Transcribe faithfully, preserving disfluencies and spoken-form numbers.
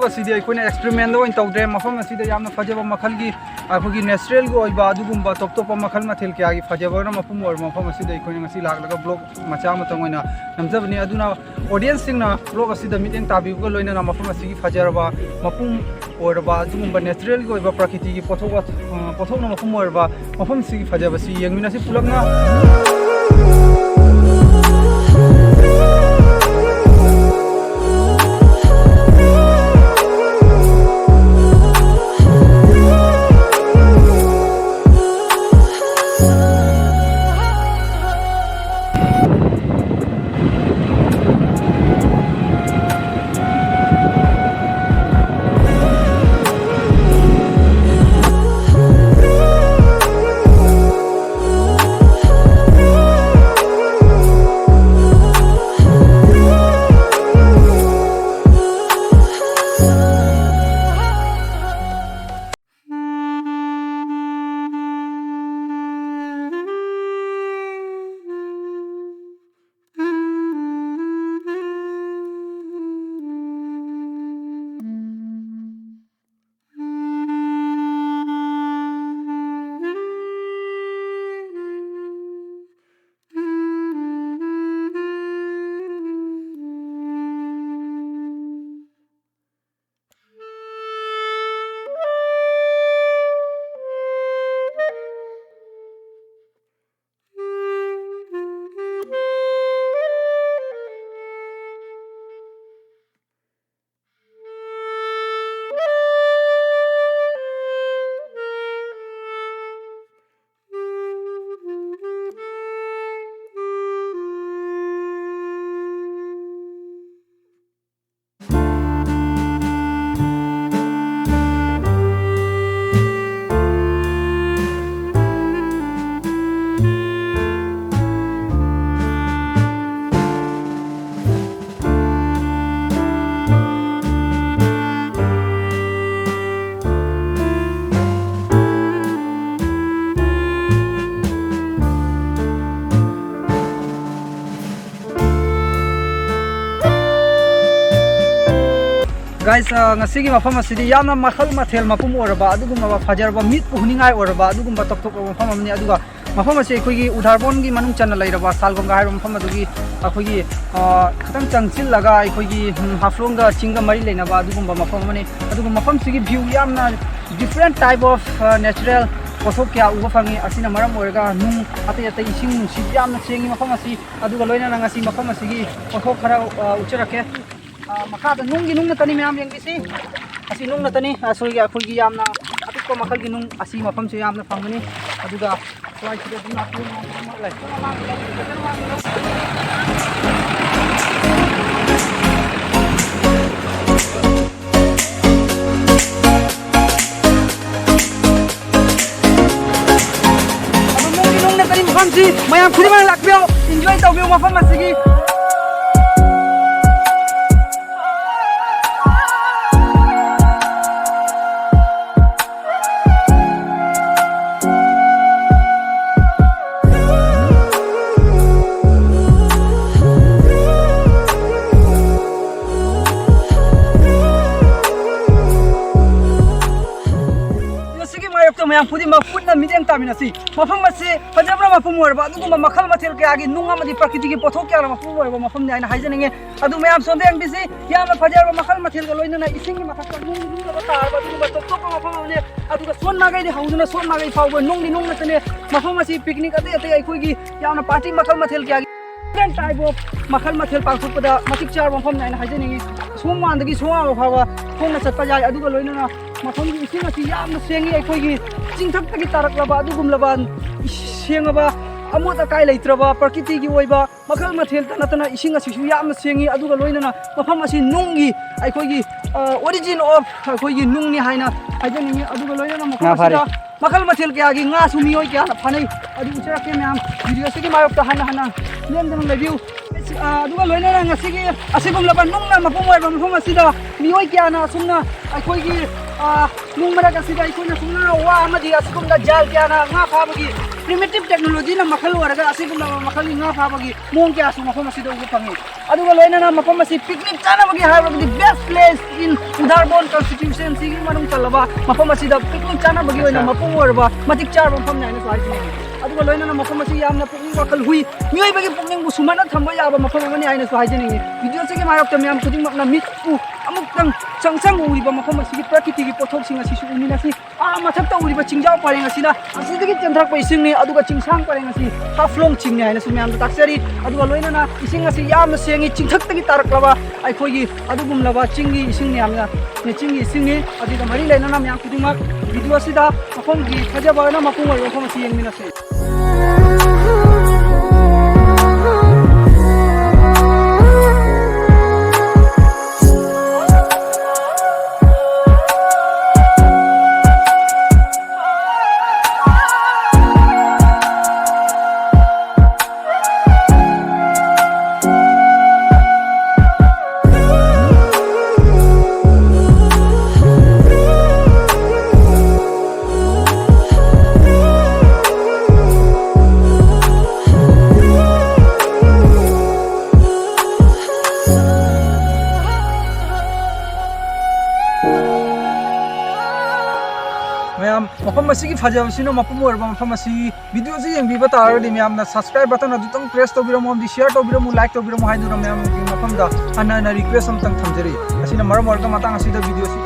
ꯑꯁꯤꯗꯤ ꯑꯩꯈꯣꯏꯅ ꯑꯦꯛꯁꯄꯦꯔꯤꯃꯦꯟꯗ ꯑꯣꯏꯅ ꯇꯧꯗ꯭ꯔꯦ꯫ ꯃꯐꯝ ꯑꯁꯤꯗ ꯌꯥꯝꯅ ꯐꯖꯕ ꯃꯈꯜꯒꯤ ꯑꯩꯈꯣꯏꯒꯤ ꯅꯦꯆꯔꯦꯜꯒꯤ ꯑꯣꯏꯕ ꯑꯗꯨꯒꯨꯝꯕ ꯇꯣꯞ ꯇꯣꯞꯄ ꯃꯈꯜ ꯃꯊꯦꯜ ꯀꯌꯥꯒꯤ ꯐꯖꯕꯅ ꯃꯄꯨꯝ ꯑꯣꯏꯔꯕ ꯃꯐꯝ ꯑꯁꯤꯗ ꯑꯩꯈꯣꯏꯅ ꯉꯁꯤ ꯂꯥꯛꯂꯒ ꯕ꯭ꯂꯣꯛ ꯃꯆꯥ ꯑꯃꯇꯪ ꯑꯣꯏꯅ ꯅꯝꯖꯕꯅꯤ꯫ ꯑꯗꯨꯅ ꯑꯣꯗꯤꯌꯦꯟꯁꯁꯤꯡꯅ ꯕ꯭ꯂꯣꯛ ꯑꯁꯤꯗ ꯃꯤꯠꯌꯦꯡ ꯇꯥꯕꯤꯕꯒ ꯂꯣꯏꯅꯅ ꯃꯐꯝ ꯑꯁꯤꯒꯤ ꯐꯖꯔꯕ ꯃꯄꯨꯝ ꯑꯣꯏꯔꯕ ꯑꯗꯨꯒꯨꯝꯕ ꯅꯦꯆꯔꯦꯜꯒꯤ ꯑꯣꯏꯕ ꯄ꯭ꯔꯀꯤꯇꯤꯒꯤ ꯄꯣꯠꯊꯣꯛ, ꯑ, ꯄꯣꯠꯊꯣꯛꯅ ꯃꯄꯨꯝ ꯑꯣꯏꯔꯕ ꯃꯐꯝꯁꯤꯒꯤ ꯐꯖꯕꯁꯤ ꯌꯦꯡꯃꯤꯟꯅꯁꯤ ꯄꯨꯂꯞꯅ꯫ Guys, ꯑ, ꯉꯁꯤꯒꯤ ꯃꯐꯝ ꯑꯁꯤꯗꯤ ꯌꯥꯝꯅ ꯃꯈꯜ ꯃꯊꯦꯜ ꯃꯄꯨꯝ ꯑꯣꯏꯔꯕ, ꯑꯗꯨꯒꯨꯝꯂꯕ ꯐꯖꯔꯕ, ꯃꯤꯠꯄꯨ ꯍꯨꯅꯤꯡꯉꯥꯏ ꯑꯣꯏꯔꯕ ꯑꯗꯨꯒꯨꯝꯕ ꯇꯣꯞ ꯇꯣꯞꯄ ꯃꯐꯝ ꯑꯃꯅꯤ꯫ ꯑꯗꯨꯒ ꯃꯐꯝ ꯑꯁꯤ ꯑꯩꯈꯣꯏꯒꯤ ꯎꯗꯥꯔꯕꯣꯟꯒꯤ ꯃꯅꯨꯡ ꯆꯟꯅ ꯂꯩꯔꯕ ꯁꯥꯜꯒꯣꯡꯒ ꯍꯥꯏꯕ ꯃꯐꯝ ꯑꯗꯨꯒꯤ ꯑꯩꯈꯣꯏꯒꯤ, ꯑ, ꯈꯤꯇꯪ ꯆꯪꯁꯤꯜꯂꯒ ꯑꯩꯈꯣꯏꯒꯤ, ꯎꯝ, ꯍꯥꯐꯂꯣꯡꯒ ꯆꯤꯡꯒ ꯃꯔꯤ ꯂꯩꯅꯕ ꯑꯗꯨꯒꯨꯝꯕ ꯃꯐꯝ ꯑꯃꯅꯤ꯫ ꯑꯗꯨꯒ ꯃꯐꯝꯁꯤꯒꯤ view ꯌꯥꯝꯅ different type of, ꯑ, natural ꯄꯣꯠꯊꯣꯛ ꯀꯌꯥ ꯎꯕ ꯐꯪꯉꯤ꯫ ꯑꯁꯤꯅ ꯃꯔꯝ ꯑꯣꯏꯔꯒ ꯅꯨꯡ ꯑꯇꯩ ꯑꯇꯩ, ꯏꯁꯤꯡ ꯅꯨꯡꯁꯤꯠ ꯌꯥꯝꯅ ꯁꯦꯡꯉꯤ ꯃꯐꯝ ꯑꯁꯤ꯫ ꯑꯗꯨꯒ ꯂꯣꯏꯅꯅ ꯉꯁꯤ ꯃꯐꯝ ꯑꯁꯤꯒꯤ ꯄꯣꯠꯊꯣꯛ ꯈꯔ, ꯑ, ꯎꯠꯆꯔꯛꯀꯦ꯫ ꯑ, ꯃꯈꯥꯗ ꯅꯨꯡꯒꯤ ꯅꯨꯡ ꯉꯥꯛꯇꯅꯤ ꯃꯌꯥꯝ ꯌꯦꯡꯕꯤꯁꯤ꯫ ꯑꯁꯤ ꯅꯨꯡ ꯉꯥꯛꯇꯅꯤ꯫ ꯑꯁꯣꯏꯒꯤ ꯑꯩꯈꯣꯏꯒꯤ ꯌꯥꯝꯅ ꯑꯄꯤꯛꯄ ꯃꯈꯜꯒꯤ ꯅꯨꯡ ꯑꯁꯤ ꯃꯐꯝꯁꯨ ꯌꯥꯝꯅ ꯐꯪꯒꯅꯤ꯫ ꯑꯗꯨꯒ ꯁ꯭ꯋꯥꯏꯁꯤꯗ ꯑꯗꯨꯝ ꯂꯥꯛꯄꯤꯌꯨ, ꯃꯌꯥꯝ ꯂꯩ꯫ ꯑꯗꯣ ꯅꯨꯡꯒꯤ ꯅꯨꯡ ꯉꯥꯛꯇꯅꯤ ꯃꯐꯝꯁꯤ꯫ ꯃꯌꯥꯝ ꯈꯨꯗꯤꯡꯃꯛ ꯂꯥꯛꯄꯤꯌꯨ, enjoy ꯇꯧꯕꯤꯌꯨ ꯃꯐꯝ ꯑꯁꯤꯒꯤ꯫ ꯉꯁꯤꯒꯤ ꯃꯥꯌꯣꯛꯇ ꯃꯌꯥꯝ ꯈꯨꯗꯤꯡꯃꯛ ꯄꯨꯟꯅ ꯃꯤꯠꯌꯦꯡ ꯇꯥꯃꯤꯟꯅꯁꯤ꯫ ꯃꯐꯝ ꯑꯁꯤ ꯐꯖꯕꯅ ꯃꯄꯨꯝ ꯑꯣꯏꯔꯕ ꯑꯗꯨꯒꯨꯝꯕ ꯃꯈꯜ ꯃꯊꯦꯜ ꯀꯌꯥꯒꯤ ꯅꯨꯡ ꯑꯃꯗꯤ ꯄ꯭ꯔꯀꯤꯇꯤꯒꯤ ꯄꯣꯠꯊꯣꯛ ꯀꯌꯥꯅ ꯃꯄꯨꯝ ꯑꯣꯏꯔꯕ ꯃꯐꯝꯅꯤ ꯍꯥꯏꯅ ꯍꯥꯏꯖꯅꯤꯡꯉꯤ꯫ ꯑꯗꯨ ꯃꯌꯥꯝ ꯁꯣꯝꯗ ꯌꯦꯡꯕꯤꯁꯤ, ꯌꯥꯝꯅ ꯐꯖꯔꯕ ꯃꯈꯜ ꯃꯊꯦꯜꯒ ꯂꯣꯏꯅꯅ ꯏꯁꯤꯡꯒꯤ ꯃꯊꯛꯇ ꯅꯨꯡꯒꯤ ꯅꯨꯡꯗꯒ ꯇꯥꯔꯕ ꯑꯗꯨꯒꯨꯝꯕ ꯇꯣꯞ ꯇꯣꯞꯄ ꯃꯐꯝ ꯑꯃꯅꯤ꯫ ꯑꯗꯨꯒ ꯁꯣꯟ ꯃꯥꯏꯀꯩꯗꯤ ꯍꯧꯗꯨꯅ ꯁꯣꯟ ꯃꯥꯏꯀꯩ ꯐꯥꯎꯕ ꯅꯨꯡꯒꯤ ꯅꯨꯡ ꯉꯥꯛꯇꯅꯤ꯫ ꯃꯐꯝ ꯑꯁꯤ ꯄꯤꯛꯅꯤꯛ ꯑꯇꯩ ꯑꯇꯩ ꯑꯩꯈꯣꯏꯒꯤ ꯌꯥꯝꯅ ꯄꯥꯔꯇꯤ ꯃꯈꯜ ꯃꯊꯦꯜ ꯀꯌꯥꯒꯤ different type of ꯃꯈꯜ ꯃꯊꯦꯜ ꯄꯥꯡꯊꯣꯛꯄꯗ ꯃꯇꯤꯛ ꯆꯥꯔꯕ ꯃꯐꯝꯅꯤ ꯍꯥꯏꯅ ꯍꯥꯏꯖꯅꯤꯡꯉꯤ꯫ ꯁꯣꯝ ꯋꯥꯟꯗꯒꯤ ꯁꯣꯝ ꯋꯥꯟ ꯐꯥꯎꯕ ꯈꯣꯡꯅ ꯆꯠꯄ ꯌꯥꯏ꯫ ꯑꯗꯨꯒ ꯂꯣꯏꯅꯅ ꯃꯐꯝꯒꯤ ꯏꯁꯤꯡ ꯑꯁꯤ ꯌꯥꯝꯅ ꯁꯦꯡꯉꯤ꯫ ꯑꯩꯈꯣꯏꯒꯤ ꯆꯤꯡꯊꯛꯇꯒꯤ ꯇꯥꯔꯛꯂꯕ ꯑꯗꯨꯒꯨꯝꯂꯕ ꯁꯦꯡꯉꯕ, ꯑꯃꯣꯠ ꯑꯀꯥꯏ ꯂꯩꯇ꯭ꯔꯕ, ꯄ꯭ꯔꯀꯤꯇꯤꯒꯤ ꯑꯣꯏꯕ ꯃꯈꯜ ꯃꯊꯦꯜꯇ ꯅꯠꯇꯅ ꯏꯁꯤꯡ ꯑꯁꯤꯁꯨ ꯌꯥꯝꯅ ꯁꯦꯡꯉꯤ꯫ ꯑꯗꯨꯒ ꯂꯣꯏꯅꯅ ꯃꯐꯝ ꯑꯁꯤ ꯅꯨꯡꯒꯤ ꯑꯩꯈꯣꯏꯒꯤ, ꯑ, origin of ꯑꯩꯈꯣꯏꯒꯤ ꯅꯨꯡꯅꯤ ꯍꯥꯏꯅ ꯍꯥꯏꯖꯅꯤꯡꯉꯤ꯫ ꯑꯗꯨꯒ ꯂꯣꯏꯅꯅ ꯃꯐꯝ ꯉꯥ ꯐꯥꯔꯤ꯫ ꯑꯁꯤꯗ ꯃꯈꯜ ꯃꯊꯦꯜ ꯀꯌꯥꯒꯤ ꯉꯥꯁꯨ ꯃꯤꯑꯣꯏ ꯀꯌꯥꯅ ꯐꯥꯅꯩ꯫ ꯑꯗꯨ ꯎꯠꯆꯔꯛꯀꯦ ꯃꯌꯥꯝ, video ꯑꯁꯤꯒꯤ ꯃꯥꯌꯣꯛꯇ ꯍꯟꯅ ꯍꯟꯅ ꯂꯦꯡꯗꯅ ꯂꯩꯕꯤꯌꯨ꯫ ꯑ, ꯑꯗꯨꯒ ꯂꯣꯏꯅꯅ ꯉꯁꯤꯒꯤ ꯑꯁꯤꯒꯨꯝꯂꯕ ꯅꯨꯡꯅ ꯃꯄꯨꯡ ꯑꯣꯏꯕ ꯃꯐꯝ ꯑꯁꯤꯗ ꯃꯤꯑꯣꯏ ꯀꯌꯥꯅ ꯑꯁꯨꯝꯅ ꯑꯩꯈꯣꯏꯒꯤ, ꯑ, ꯅꯨꯡ ꯃꯔꯛ ꯑꯁꯤꯗ ꯑꯩꯈꯣꯏꯅ ꯁꯨꯝꯅ ꯋꯥ ꯑꯃꯗꯤ ꯑꯁꯤꯒꯨꯝꯅ ꯖꯥꯜ ꯀꯌꯥꯅ ꯉꯥ ꯐꯥꯕꯒꯤ Primitive technologyꯅ ꯃꯈꯜ ꯑꯣꯏꯔꯒ ꯑꯁꯤꯒꯨꯝꯂꯕ ꯃꯈꯜꯒꯤ ꯉꯥ ꯐꯥꯕꯒꯤ ꯃꯑꯣꯡ ꯀꯌꯥꯁꯨ ꯃꯐꯝ ꯑꯁꯤꯗ ꯎꯕ ꯐꯪꯉꯤ꯫ ꯑꯗꯨꯒ ꯂꯣꯏꯅꯅ ꯃꯐꯝ ꯑꯁꯤ picnic ꯆꯥꯅꯕꯒꯤ ꯍꯥꯏꯔꯕꯗꯤ best place in Udarbond constituencyꯒꯤ ꯃꯅꯨꯡ ꯆꯜꯂꯕ ꯃꯐꯝ ꯑꯁꯤꯗ picnic ꯆꯥꯅꯕꯒꯤ ꯑꯣꯏꯅ ꯑꯠꯆꯥ꯫ ꯃꯄꯨꯡ ꯑꯣꯏꯔꯕ ꯃꯇꯤꯛ ꯆꯥꯔꯕ ꯃꯐꯝꯅꯤ ꯍꯥꯏꯅꯁꯨ ꯍꯥꯏꯖꯅꯤꯡꯉꯤ꯫ ꯑꯗꯨꯒ ꯂꯣꯏꯅꯅ ꯃꯐꯝ ꯑꯁꯤ ꯌꯥꯝꯅ ꯄꯨꯛꯅꯤꯡ ꯋꯥꯈꯜ ꯍꯨꯏ, ꯃꯤꯑꯣꯏꯕꯒꯤ ꯄꯨꯛꯅꯤꯡꯕꯨ ꯁꯨꯝꯍꯠꯅ ꯊꯝꯕ ꯌꯥꯕ ꯃꯐꯝ ꯑꯃꯅꯤ ꯍꯥꯏꯅꯁꯨ ꯍꯥꯏꯖꯅꯤꯡꯉꯤ꯫ Videoꯁꯤꯒꯤ ꯃꯥꯌꯣꯛꯇ ꯃꯌꯥꯝ ꯈꯨꯗꯤꯡꯃꯛꯅ ꯃꯤꯠꯄꯨ ꯑꯃꯨꯛꯇꯪ ꯆꯪꯁꯪ ꯎꯔꯤꯕ ꯃꯐꯝ ꯑꯁꯤꯒꯤ ꯄ꯭ꯔꯀꯤꯇꯤꯒꯤ ꯄꯣꯠꯊꯣꯛꯁꯤꯡ ꯑꯁꯤꯁꯨ ꯎꯃꯤꯟꯅꯁꯤ꯫ ꯑꯥ ꯃꯊꯛꯇ ꯎꯔꯤꯕ ꯆꯤꯡꯖꯥꯎ ꯄꯔꯦꯡ ꯑꯁꯤꯅ ꯑꯁꯤꯗꯒꯤ ꯆꯦꯟꯊꯔꯛꯄ ꯏꯁꯤꯡꯅꯤ, ꯑꯗꯨꯒ ꯆꯤꯡꯁꯥꯡ ꯄꯔꯦꯡ ꯑꯁꯤ ꯍꯥꯐꯂꯣꯡ ꯆꯤꯡꯅꯤ ꯍꯥꯏꯅꯁꯨ ꯃꯌꯥꯝꯗ ꯇꯥꯛꯆꯔꯤ꯫ ꯑꯗꯨꯒ ꯂꯣꯏꯅꯅ ꯏꯁꯤꯡ ꯑꯁꯤ ꯌꯥꯝꯅ ꯁꯦꯡꯉꯤ, ꯆꯤꯡꯊꯛꯇꯒꯤ ꯇꯥꯔꯛꯂꯕ ꯑꯩꯈꯣꯏꯒꯤ ꯑꯗꯨꯒꯨꯝꯂꯕ ꯆꯤꯡꯒꯤ ꯏꯁꯤꯡꯅꯤ ꯌꯥꯝꯅ, ꯆꯤꯡꯒꯤ ꯏꯁꯤꯡꯅꯤ꯫ ꯑꯗꯨꯒ ꯃꯔꯤ ꯂꯩꯅꯅ ꯃꯌꯥꯝ ꯈꯨꯗꯤꯡꯃꯛ video ꯑꯁꯤꯗ ꯃꯐꯝꯒꯤ ꯐꯖꯕ ꯑꯣꯏꯅ ꯃꯄꯨꯡ ꯑꯣꯏꯕ ꯃꯐꯝ ꯑꯁꯤ ꯌꯦꯡꯃꯤꯟꯅꯁꯤ꯫ ꯃꯌꯥꯝ, ꯃꯐꯝ ꯑꯁꯤꯒꯤ ꯐꯖꯕꯁꯤꯅ ꯃꯄꯨꯡ ꯑꯣꯏꯔꯕ ꯃꯐꯝ ꯑꯁꯤ꯫ Videoꯁꯤ ꯌꯦꯡꯕꯤꯕ ꯇꯥꯔꯒꯗꯤ ꯃꯌꯥꯝꯅ subscribe button ꯑꯗꯨꯇꯪ press ꯇꯧꯕꯤꯔꯝꯃꯣ, ꯑꯃꯗꯤ share ꯇꯧꯕꯤꯔꯝꯃꯣ, like ꯇꯧꯕꯤꯔꯝꯃꯣ ꯍꯥꯏꯗꯨꯅ ꯃꯌꯥꯝꯒꯤ ꯃꯐꯝꯗ ꯍꯟꯅ ꯍꯟꯅ request ꯑꯃꯇꯪ ꯊꯝꯖꯔꯤ꯫ ꯑꯁꯤꯅ ꯃꯔꯝ ꯑꯣꯏꯔꯒ ꯃꯇꯥꯡ ꯑꯁꯤꯗ videoꯁꯤ